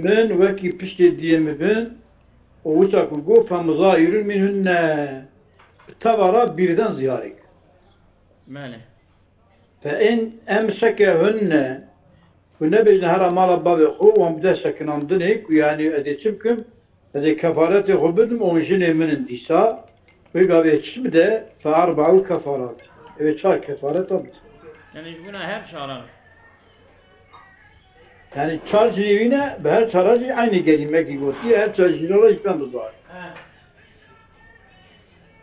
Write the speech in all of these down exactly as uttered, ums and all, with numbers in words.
min wekî piştê diyê min bin û wisa ku got, femuzahirun minhunne, bi teva re bîrden ziyarê kir. Belê. Fe in emsekehunne, ku nebêjin here mala bavê xwe, wan bide sekinandinê, ku yanî ez ê çi bikim? Ez ê kefaretê xwe bidim, û jinê min in dîsa. Wê gavê çi bide? Fe erba'u kefarat. Ew ê çar kefareta bide. Yani ji bona her çaran. Yani çar jinê wî ne, bi her çara jî eynî kelimekî gotiye, her çar jinê re jî ben bizar. He.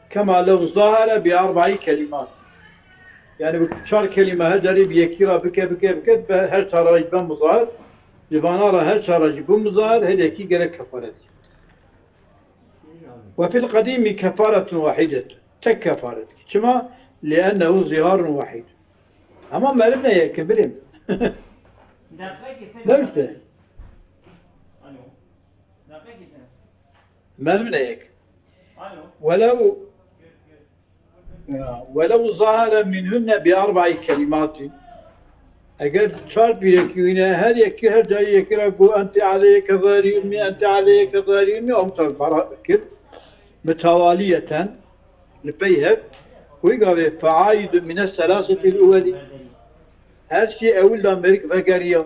Kema lew zahara bi arba'i kelimat. Yani bu çar kelime her carê bi yekî re bike, bike, bike, be her çara jî ben bizar. Ji vana re her çara jî bû bizar, her yekî gerek kefaret. Ve fil qedîmi kefaretun wahîdetun. Tek kefaret. Çima? Liennehu ziharun wahîd. Ama meriv ne yek, birêm. Deqekî sen. Neyse. Alo. Deqekî sen. Meriv ne yek. Alo. Welev, ya, welev zahara minhunne bi arba'i kelimatin. Eger çar pîrekî wîne, her yekî, her cayê yekî re got, "Enti aleyye kezahri ummi, enti aleyye kezahri ummi", ew tar bara kir. Mitawaliyeten, li pey hev, wî gavê feaidun mine selasetil uwelî. Her sê ewil da mêrik vegeriya.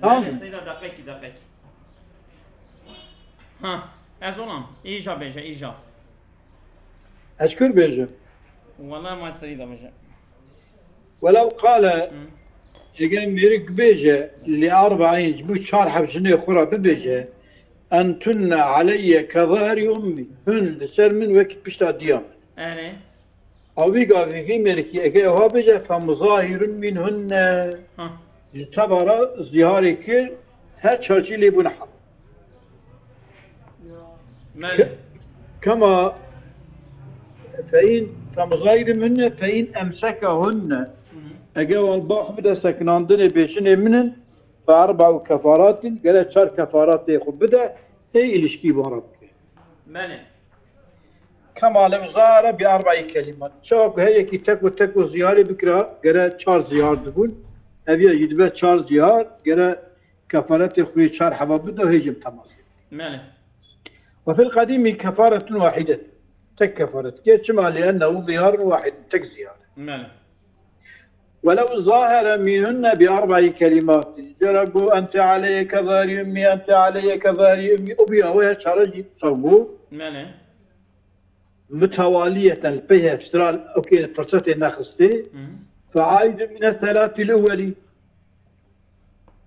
Tamam. Seyda, deqekî, deqekî. Ha, ez olam. Îja bêje, îja. Ez kur bêjim. Wala ma serî da bêje. Welew qale, Hı. eger mêrik bêje, li arba'in, ji bo çar heb jinê xwe re bibêje, entunne aleyye kezahri ummi, hûn li ser min wekî pişta diya min. Erê. Ew vî gavî vî mêrikî ege ewa bêje, femuzahirun minhunne. Ha. Ji teva re ziharê kir, her çar jî lê bûne heram. Belê. Ke-, kema fein, femuzahirun minhunne, fein emsekehunne. Hı hı. Ege wan bax bide sekinandinê bêjinê min in, fe erba'u kefaratin, gere çar kefaratê xwe bide, hê îlişkî bara bike. Belê. Kema lew zahara bi arba'i kelimat. Çawa ku her yekî tek û tek û ziyarê bikira, gere çar ziyar dibûn. Ev ya jî dibe çar ziyar, gere kefaretê xwe yê çar heba bide, hê jî bi temasê. Belê. Ve fil qedîmi kefaretun wahidet. Tek kefaret. Ge çima? Li ennehu ziyarun wahid. Tek ziyar. Belê. Welew zahara minhunne bi arba'i kelimat. Cera got, "Ente aleyye kezahri ummi, ente aleyye kezahri ummi." O biya wê çare jî saw bû. Belê. Mitewaliyeten li pey hevstral, okê, firsetê nexistê. Hı. Feaidun mine selatil uwelî.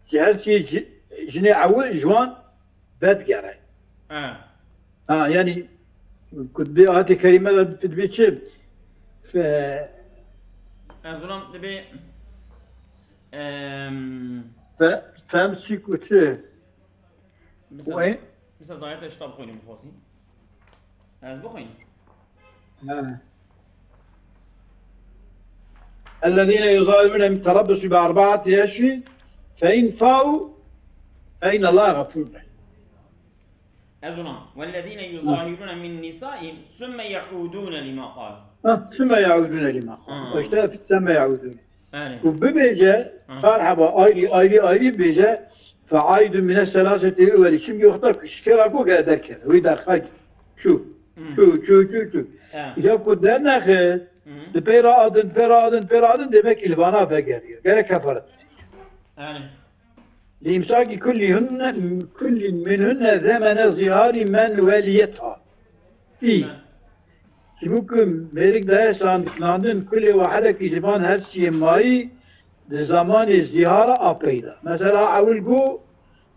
Ji her sê ji-, jinê ewil ji wan vedigere. Ha. Ha, yani, ku dibê ayetê kerîme de dibê çi? Fe- Ez olam dibê, em, fe-, femsî ku çi? Mesela, Wê? Mesela, ayetê ştab xwînim xwasî. Ez bixwînim. Ha. اَلَّذ۪ينَ يُظَاهِرُونَ مِنْ تَرَبُّصِ بِأَرْبَعَةِ أَشْهُرٍ فَاِنْ فَاءُوا فَاِنَّ اللّٰهَ غَفُورٌ رَحِيمٌ. Ez ona. وَالَّذ۪ينَ يُظَاهِرُونَ مِنْ نِسَائِهِمْ ثُمَّ يَعُودُونَ لِمَا قَالُوا. Ha, ثُمَّ يَعُودُونَ لِمَا قَالُوا. Ha. İşte ثُمَّ يَعُودُونَ. Yani. Ku bibêje, Ha. çar heba ayrı, ayrı, ayrı bibêje, فَاِنْ فَاءُوا فَاِنَّ اللّٰهَ غَفُورٌ رَحِيمٌ. Çünkü wexta ku şikera ku gere derkeve, wî derxayî. Çû. Hmm. Çû, çû, çû, çû. Ha. Ya ku dernexist, Hmm. di pê re adin, pê re adin, pê re adin, demek ki li vana vegeriye. Gere kefaret. Yani. لِاِمْسَاكِ كُلِّهُنَّ، كُلٍّ مِنْهُنَّ زَمَنَ الظِّهَارِ مَنْ وَلِيَتْهَا. Fî. Ji bo ku mêrik daye sandikinandin kulê wahedekî ji van her siyê mayî di zemanê zîhara a peyda. Mesela ewil got,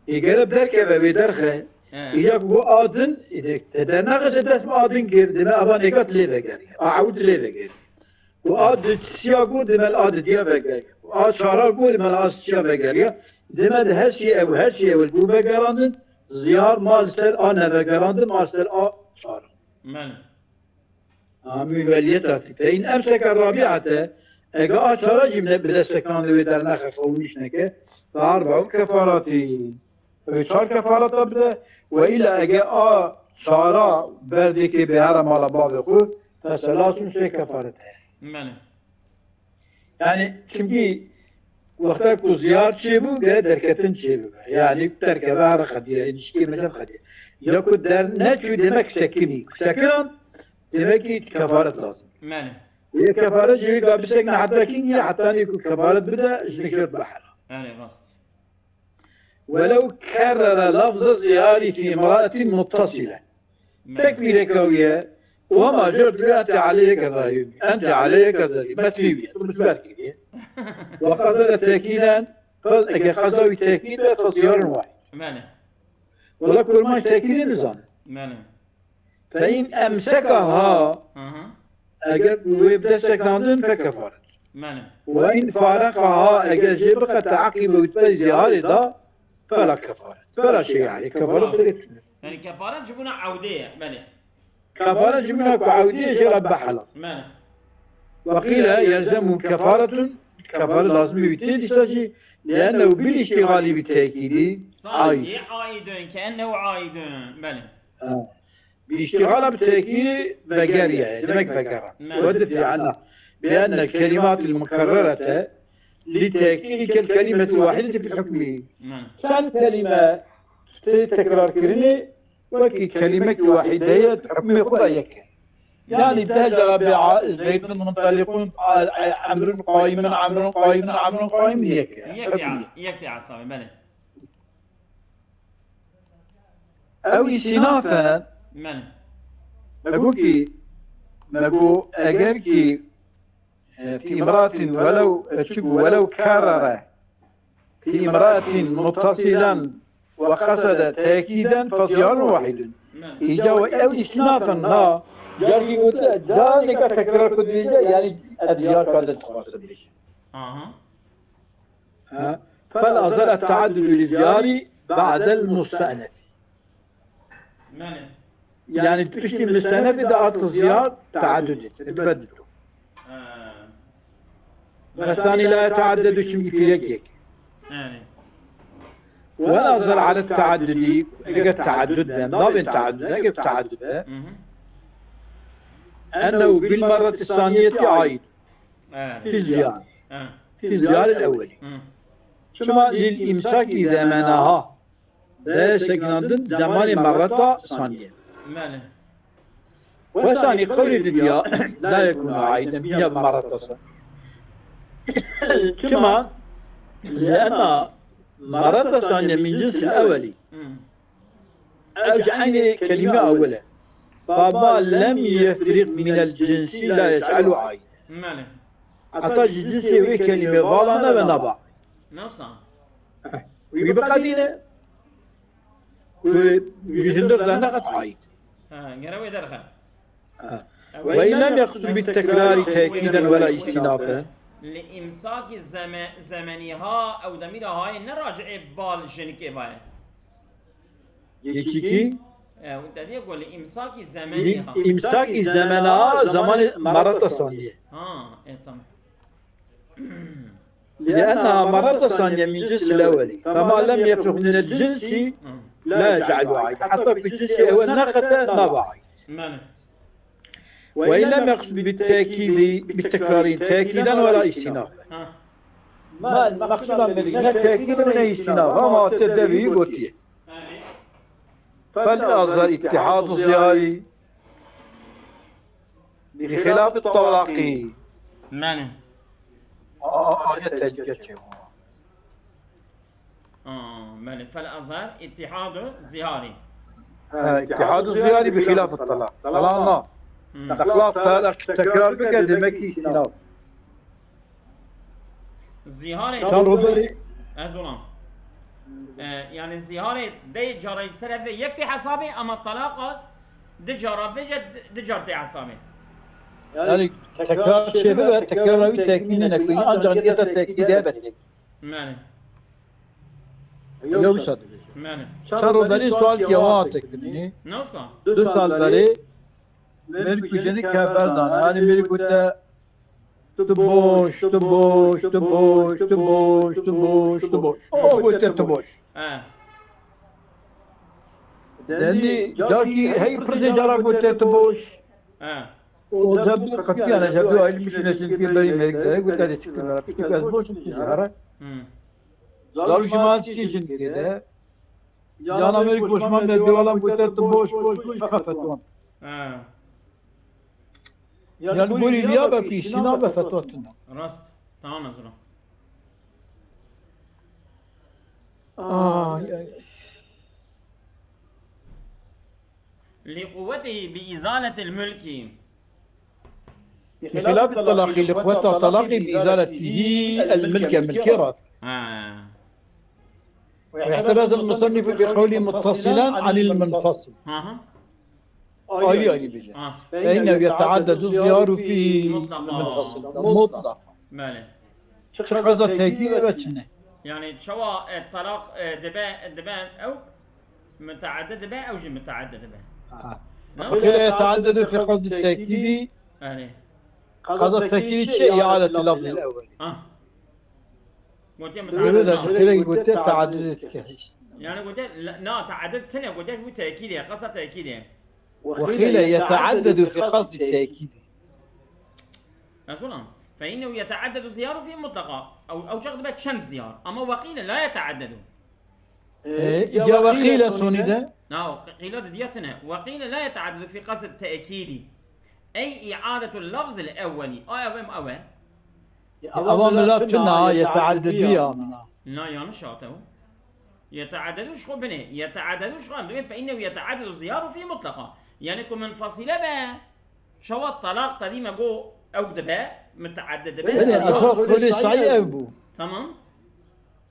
ê gere derkeve wê derxe, He. ê ya ku got a din, ê de, te dernexist, dest bi a din kir, deme eva nêka tu lê vegeriye. A ewil tu lê vegeriye. Û a di siya got, deme li a didiya vegeriye. Û a çara got, deme li a siya vegeriye. Deme di her siyê ew, her siyê ewil bû vegerandin, zîhar ma li ser a nevegerandin, ma li ser a çara. Mene. Amî weliyeta fî. Fe in emseke rabi'ate, ege a çara jî bide, bide sekan li wê dernexe xewiniş neke, fe erba'u kefaratî. Ew çar kefarata bide, we îla ege a çara berdêkê bê here mala bavê xwe, fe selasun sê kefaret heye. Mene. Yani, çünkü Wexta ku ziyar çêbû, gere derketin çêbibe. Yanî derkeve, her xediye, ilişkê me çend xediye. Ya ku derneçû, demek sekinî. Sekinan, demek ki kefaret lazim. Mene. Yê kefaret jî wî ka bisekine heta kî niye, heta nê ku kefaret bide, jinik jê re dibe helal. Mene, rast. Welew kerrere lafza ziyari fi imraatin muttasile. Tek vîreka wî ye. Û hema jê re dibe ente aleyheke zahî. Ente aleyheke zahî. Metnî wî ye. Tu misber kiriye. Ve qasede tekîden. Fez, eger qasda wî tekîd be, fez yarın wahid. Mene. Wela kurmanc tekîdê nizane. Mene. Fe in emsekaha, Hı hı. Eger wê bide seknandin, fe kefaret. Mene. Ve in farekaha, eger jê biqete eqîbe wî di pey ziharê da, fela kefaret. Fela şey yani, kefaret Tamam. Fela tune. Yani kefaret ji buna evdê ye, belê. Kefaret ji buna ku evdê ye, jê re be helal. Mene. Ve qîle yelzemu kefaretun, kefaret lazim wî tê dîsa jî, liennehu bil iştigali bi tekîdî, Sanki aidun, keennehu aidun, belê. Ha. Bi îştîxala bi tekîrî vegeriye, demek vegera. Mene. Ve difi'e anna. Bi enne kelimatil mukerrerete li tekîrî kel kelimetil wahideti fil hukmî. Mene. Çend kelîme tê tekrar kirinê, wekî kelîmekî wahîdeye di hukmê xwe de yek e. Yanî deh cara bê a-, Zeydun muntelikun, a-, a-, Emrun qaimun, Emrun qaimun, Emrun qaimun yek e. Yek Hukmî. Tê, yek tê esabê, belê. Ew îstînaf e. Mene. Me got kî, me got eger kî, e, fi imraatin welew, e, çi got, welew kerrere fi imraatin muttasilen ve qasede tekîden fe ziyarun wahidun. Mene. Îca we ew îstînaf e, na, carkî got, carekê tekrar ku dibêje, yanî ev ziyar ka dixwaze bêje. Aha. Ha? Fel azar et-teaddudu li ziyari ba'del muste'nefi. Mene. Yani piştî muste'nefi de artık ziyar teaddud et, dibe dido. Ha. Ve sani la yeteaddedu, çünkü pîrek yek. Yani. Ve nazar ala teaddudi, eger teaddud be, nabên teaddud, eger teaddud be. Hı hı. Ennehu bil merreti saniyeti aid. Evet. Fi ziyar. Evet. Fi ziyar el ewweli. Hı. Çima lil imsaki zemenaha. Dê sekinandin zemanê merreta saniye. Mene. Ve sani qewlê didiya la yekunu aiden biya merreta saniye. Çima? Lienna merreta saniye min cinsil ewweli. Hı. Ev ji eynê kelîme ewil e. Fema lem yefriq minel cinsi la yec'elu aid. Mene. Heta ji cinsê wê kelîmê vala nebe, naba aid. Nefsa. Wî biqedîne. Wî, wî hundir derneqet aid. Ha, gere wê derxe. Ha. Ve in lem yeqsud bit tekrari tekîden wela îstînafen. Li îmsakî zeme-, zemeniha ew demîra hayê ne racihê bal jinikê baye. Yekî kî? E, û te diye ku li îmsakî Li zemenî ha. Îmsakî zemena, zemanê mereta saniye. Ha, e, tamam. Lienna mereta saniye min cins lewelî. Fema lem yefruq min el cinsi Hı. la yec'elu aid. Heta ku cinsê ewel neqete, naba aid. Mene. Ve in lem yeqsud bit tekîdi, bit tekrarî, tekîden wela îstînaf. Ha. Ma meqsûda me ne tekîd ne îstînaf. Ama te devî gotiye. Fel azhar ittihadu ziyari bi xilaf talaqi. Mene. A, a, a, ya tehcîce çêbû. Aa, belê. Fel azhar ittihadu zihari. Ha, ittihadu ziyari bi xilaf talaq. Talaq na. Hmm. Talaq talaq tekrar bike, demek ki îstînaf. Ziharê Çar rûberî. Ez olam. E, yani ziharê dey cara ser ev yek tê hesabê, ama talaqa di cara bêje, di, di car tê hesabê. Yani tekrar çêbibe, tekrar wî tekîd nekî. Ancak niyeta tekîd hebe tek. Mene. Yew wisa dibêje. Mene. Çar rûberî sual ki ewa te kirinî. Newsa? Du sal berê, mirk û jinik hev berdan. Yani mirk gote, "Tu boş, tu boş, tu boş, tu boş, tu boş, tu boş." O gote, "Tu boş." He. Dendî, carkî hey pirsê cara gote, "Tu boş." He. O cevap qetiyane, cevap ayrılmış nesil ki beri merik de, gote, "De siktir, piştî ez boş, piştî hara." Hmm. Zarû jî man çi jin kê de. Yana mêrik boş man de diwalan gote tu boş, boş, boş, xefeton. Ha. Yani bu riya be pîşîna be fetwa tune. Rast. Tamam, ez ona. Ay, ay. لقوته بإزالة الملك. بخلاف الطلاق، لقوة الطلاق بإزالته الملك، ملكي رات. Ha. ويحترز المصنف بقوله متصلا عن المنفصل. Aha. Ayrı ayrı bilir. Ha. فإنه يتعدد الزيار فيه مطلقا. المنفصل. مطلقا. Belê. Çi qeza tekî ve çi ne? Yani çawa, e, talaq, e, dibe, dibe ew müteaddi dibe, ew jî müteaddi dibe. Ha. Ne? وقيل يتعدد في قصد التأكيد. Yani. قصد التأكيد شيء إعادة اللفظ الأول. Ha. Gotiye Öyle de müteaddi. Direkt gotiye teaddüd etke. Yani gotiye, la, na, teaddüd tine, gotiye bu tekîd e, qasa tekîd e. وقيل يتعدد في قصد التأكيد. Resulan, فإنه يتعدد الزيار فيه مطلقا. Ew, ew çax dibe çend ziyar. Ama وقيل لا يتعدد. E, ya وقيل sonî de? Na, qîla de diya tine. وقيل لا يتعدد في قصد التأكيد. أي إعادة اللفظ الأول. Ay, ev em ew e. Avam la tuna yeteaddediya amına. Na, yanlış hate o. Yeteaddedu ji xwe binê. Yeteaddedu ji xwe em dibên فإنه يتعدد الزيار فيه مطلقا. Yani ku munfasile be, çawa talaq tedî me got ew dibe, müteaddi dibe. Binê, esas xulê sayî ev bû. Tamam.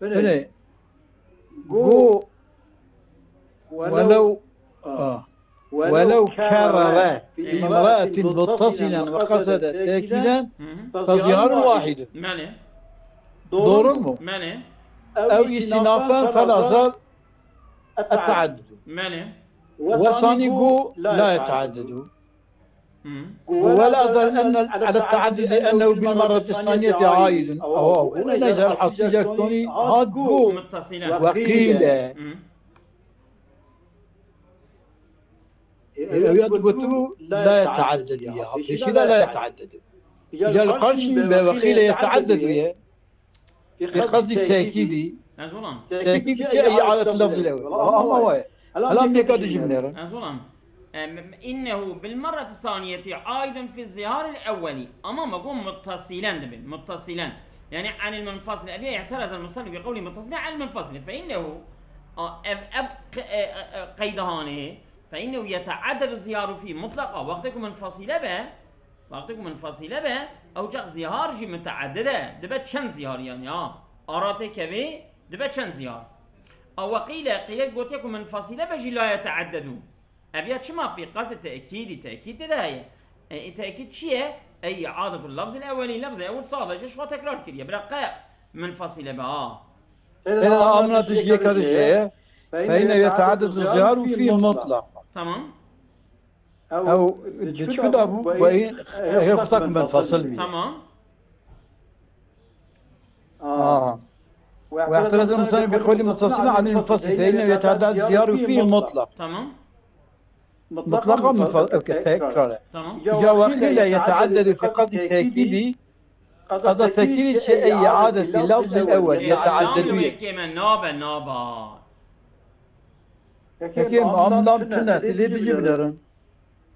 Binê. Got, ولو، ah. ولو كرر في امرأة متصلا وقصد تأكيدا فزهار واحد. Belê. Doğru mu? Belê. أو استئنافا فالأظهر التعدد. Belê. وثاني got لا يتعدد. Hı. والأظهر أن على التعدد أنه بالمرة الثانية عائد. أو، أو، أو، ليس الحصيلة الثانية هاد got. متصلا. وقيل. Hı. Ew ya digotibû la yeteaddedu ya. Pêşî de la yeteaddedu. Ya li qarşî be wexîle yeteaddedu ye. Bi qasdî tekîdî. Ez olam. Tekîd çi? Îadet lafzî lewe. Ama waye. Hela em nêka dijî binêrin. Ez olam. Em, innehu bil merreti saniyeti aidun fi ziharil ewweli. Ama me got muttasilen dibin. Muttasilen. Yani anil munfasil. Ev ya ihterazel musannif bi qewli muttasilen anil munfasil. Fe innehu, a, ev, ev, e, e, e, qeyda hanê. Fe innehu yeteaddedu ziharu fî mutlaqa. Wextê ku munfasile be, wextê ku munfasile be, ew çax zihar jî muteaddid e. Dibe çend zihar yani, ha. Ara tê kevê, dibe çend zihar. A we qîle, qîlek gotiye ku munfasile be jî la yeteaddedu. Ev ya çima pî qasdê tekîdî, tekîd tê de heye. E, e, tekîd çi ye? Ey iadetu lafzil ewelî, lafzê ewil sadece ji xwe tekrar kiriye. Bila qe munfasile be, ha. Ela amna tişt yeka tişt heye. Fe inne yeteaddedu ziharu fî mutlaq. Tamam. Ew di çi da bû? Wê hê xwe tak munfasil bî. Tamam. Aha. Ve ihtirazul musannif bi kavli muttasilen anil munfasil fe inne yeteaddedu ziharu fî mutlaq. Tamam. Mutlaqa munfa-, ok, tekrar e. Tamam. Ya wexîle yeteaddedu fi qasdi tekîdî. Qasda tekîdî çi? Ey iadeti lafzil ewel yeteaddedu ye. Kême nabe, naba. Peki, am lam tune, tu lê dijî binerin.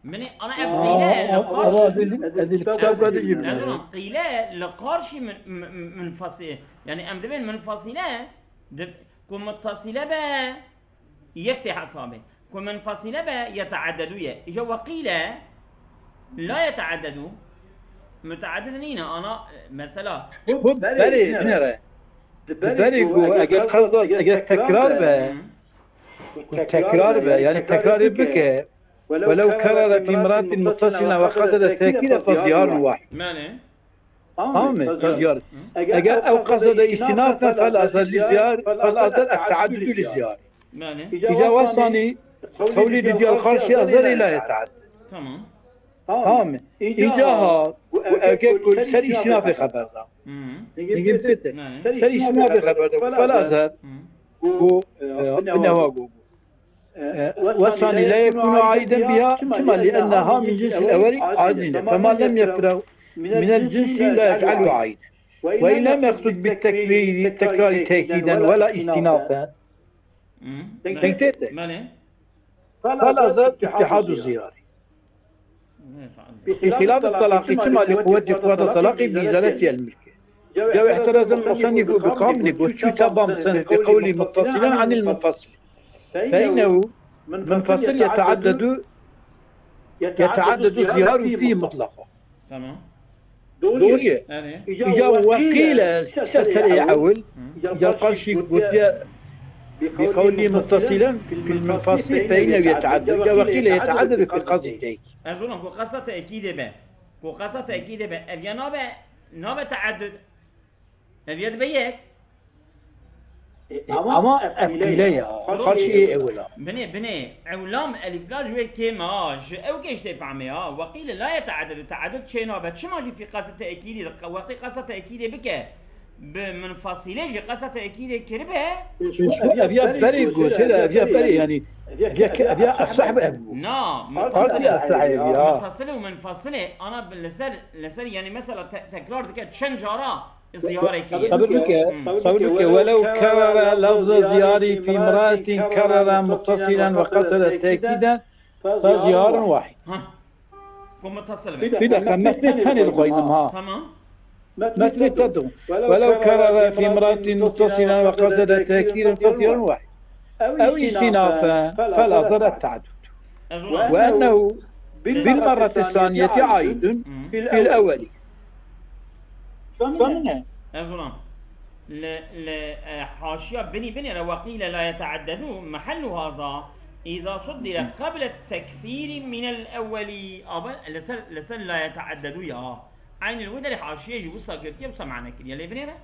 Min ê, ana ev qîle li qarşî. Ez li kitap ka dijî binerin. Qîle li qarşî min, min, min, minfasî. Yani em dibên minfasîle, di, ku muttasîle be, yek tê hesabê. Ku munfasîle be, yeteaddedu ye. Îja weqîle, la yeteaddedu, muteaddid nîne. Ana, e, mesela. Xwe berê binere. Di berê ku eger qasda, eger tekrar be, ku tekrar be, yani tekrarê bike, welew kerere fî miratin muttasîle ve qasede tekîde fe ziyarun wahid. Mane. Tamam mı? Tezgiyar. Eger ew qasede îstînafe fel azar li ziyar, fel azar et teaddudu li ziyar. Yani. Îca wesanî qewlî di diyar qarşî azarî la yetead. Tamam. Tamam mı? Îca ha, û eger ku ser îstînafê xeber da. Hı. Dingin pete. Yani. Ser îstînafê xeber da. Fel azar. Hı. Ku, e, binewa ku. E, wesanî la yekunu aiden biha, çima? Li enneha min cinsil eweli aid nîne. Fema lem yefreq minel cinsi la yec'alu aid. وإن لم يقصد بالتكرير تكرار تأكيدا ولا استئنافا. Hı. Dengtê te. Belê. فلا زاد اتحاد الزياري. بخلاف الطلاق، çima li quwetê xwe de talaqê bi izaletiye li milkê. Jew ihtirazên musennif û bi kamilî got çû seba musennif bi qewlî muttasîlen anil munfasilî. Fe innehu munfasil yeteaddedu, yeteaddedu ziyaru fî mutlaqa. Tamam. Doğru ye. Yani. Ya وقيل, serê ewil, ya karşî gotiye bi qewlî muttasilen fil munfasil fe innehu yeteaddedu. Ya وقيل yeteaddedu fi qazî tekîd. Ez ona ku qasa tekîdê be. Ku qasa tekîdê be. Ev ya nabe, nabe teaddud. Ev ya dibe yek. E, ama ev qîle ya. Karşî ê ewil a. Binê, binê. Ewlam elîfla ji wê kêm a. Ji ew kê ji tê fehmê a. Weqîle la yeteaddedu. Teaddud çê nabe. Çima jî fî qasî tekîdî, wextê qasa tekîdê bike, bi munfasilê jî qasa tekîdê kiribe. Ev ya berê goşê de, ev ya berê, yanî, ev ya ke-, ev ya esah be ev bû. Na, karşî esah ev ya. Muttasil û munfasilê, ana bi-, li ser, li ser, yanî mesela te-, tekrar dike çend cara. Ziyarekî ye. Sabir bike, sabir bike. Welew kerere lafza ziyarî fî imraetin kerere muttasilen ve qasede tekîden fe ziyarun wahîd. Ha. Ku muttasil be. Bir dakika, metnê tenê dixweynim ha. Tamam. Metnê te dixweynim. Welew kerere fî imraetin muttasilen ve qasede tekîden fe ziyarun wahîd. Ew îstînafen fel azar et teaddud. Ve ennehu bil merreti saniyeti aidun fil eweli. Samine. Ez ona. Li, li, e, haşiya binî binê re weqîle la yeteaddedu, mehellu haza, îza suddire qeble tekfîrî minel ewwelî. Ava, li ser, li ser la yeteaddedu ya. Eynî li wê derê haşiyê jî wisa girtiye, wisa mane kiriye. Lê binê re.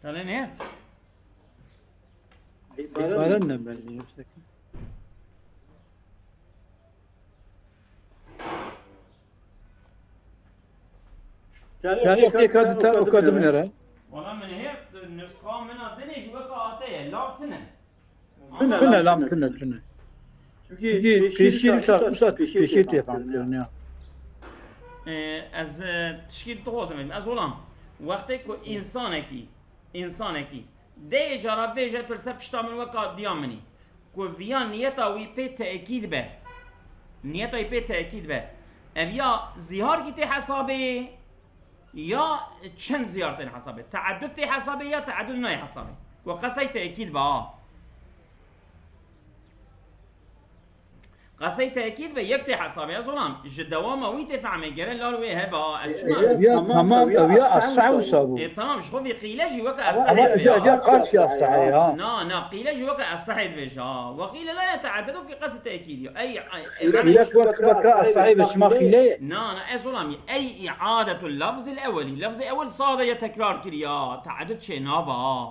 Tane ne? Baran ne belli yüksek. Yani yok, yok, hadi, tamam, o kadar ne? Valla min hê nusxa min a dinê ji weka hate ye, lav tine. Tune, lam tune, tune. Çünkü pêşî wisa, wisa pêşî tê fam kirin ya. Ee, ez, e, tişkî dixwazim, ez olam. Wextê ku însanekî, însanekî, dehê cara bêje tu li ser pişta min weka diya min î. Ku viya niyeta wî pê tekîd be. Niyeta wî pê tekîd be. Ev ya zîharkî tê hesabê, ya çend ziyar tên hesabê? Teaddud tê hesabê ya teaddud nayê hesabê? Ku qesey tekîd be ha. Qesey tekîd be yek tê hesabê. Ez olam ji dewama wî tê fehmê gere lal wê hebe ha. Ev çima? Ya tamam, ev ya esah wisa bû. E, tamam, ji xwe vî qîle jî weke esahê dibe ya. Ama ev ya karşî esahê ha. Na, na, qîle jî weke esahê dibêje ha. Weqîle la yeteaddedu fî qesdi tekîd ya. Ey, ey, Qîle weke esahê be çima qîle ye? Na, na, ez olam. Ey i'adetul lafzil ewwelî. Lafzê ewwel sadece tekrar kiriya. Teaddud çê nabe ha.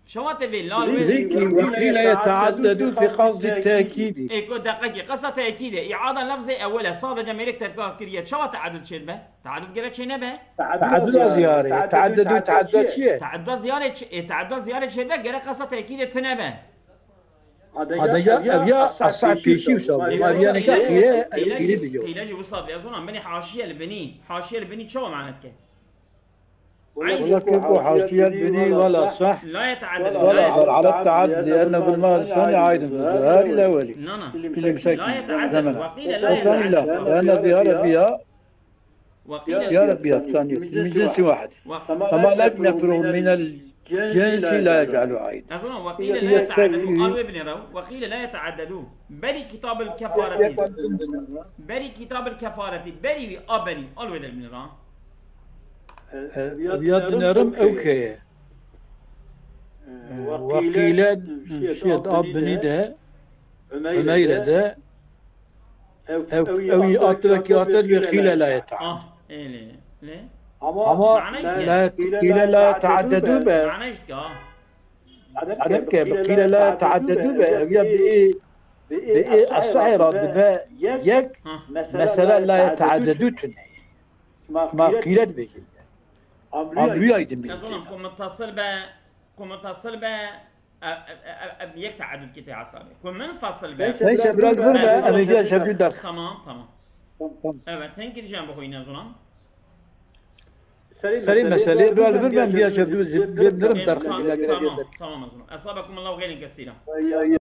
Çawa te vê lal wê? Peki, weqîle yeteaddedu fî qasdi tekîdî. Ê ku deqekî, qesa tekîdê. Îada lafzê ewwel e, sadece mêrek tekrar kiriye. Çawa teaddud çêdibe? Teaddud gere çê nebe? Teadduda ziyarê. Teaddedu, teadduda çi ye? Teadduda ziyarê çi-, ê, teadduda ziyarê çêdibe, gere qesa tekîdê tine be. Ade ya, ev ya esa pêşî wisa bû. Ev yanî ka qîle, qîle jî, qîle jî wisa bû. Ez ona binê haşiye li binî. Haşiye li binî çawa mane dike? Wala kêf û hasiye binî wala sah. La yeteaddedu. Wala zar ala teaddud, li'ennehu bil ma'rifani aidun fi zihari el-ewweli. Na, na. La yeteaddedu. Weqîle la yeteaddedu. Li'enne zihare biha. Weqîle. Ya Rabbi, ya saniye. Min cinsi wahid. Fema la yefrugu min el cinsi la yec'alu aid. Ez ona weqîle la yeteaddedu. Al wê binêre. Weqîle la yeteaddedu. Berî kitab el kefareti. Berî kitab el kefareti. Berî wî a berî. Al wê de binêre. E, ya dinerim ew keye. E, weqîle şiyet a binî de, Ümeyre de, ew, ew ê atire ki atir bi qîle la yeta. Ah, ê lê, lê. Ama la qîle la teaddedu be. Mane jî dike, ah. Adem ke bi qîle la teaddedu be, ev ya bi ê, bi ê esahê re dibe yek, mesela la teaddedu tune ye. Ma qîle dibêjin. Amriyay dimî. Ez olam ku muttasil be, ku muttasil be, e, e, e, e, yek teadud kite hesabê. Ku munfasil be. Neyse, biraz vur be, em ê giya şevdû derx. Tamam, tamam. Evet, hinkî dijan bixwîne ez olam. Serê meselê, biraz vur be, em giya şevdû, bê dirim derx. Tamam, tamam ez olam. Esabekum Allahu xeyren kesîra.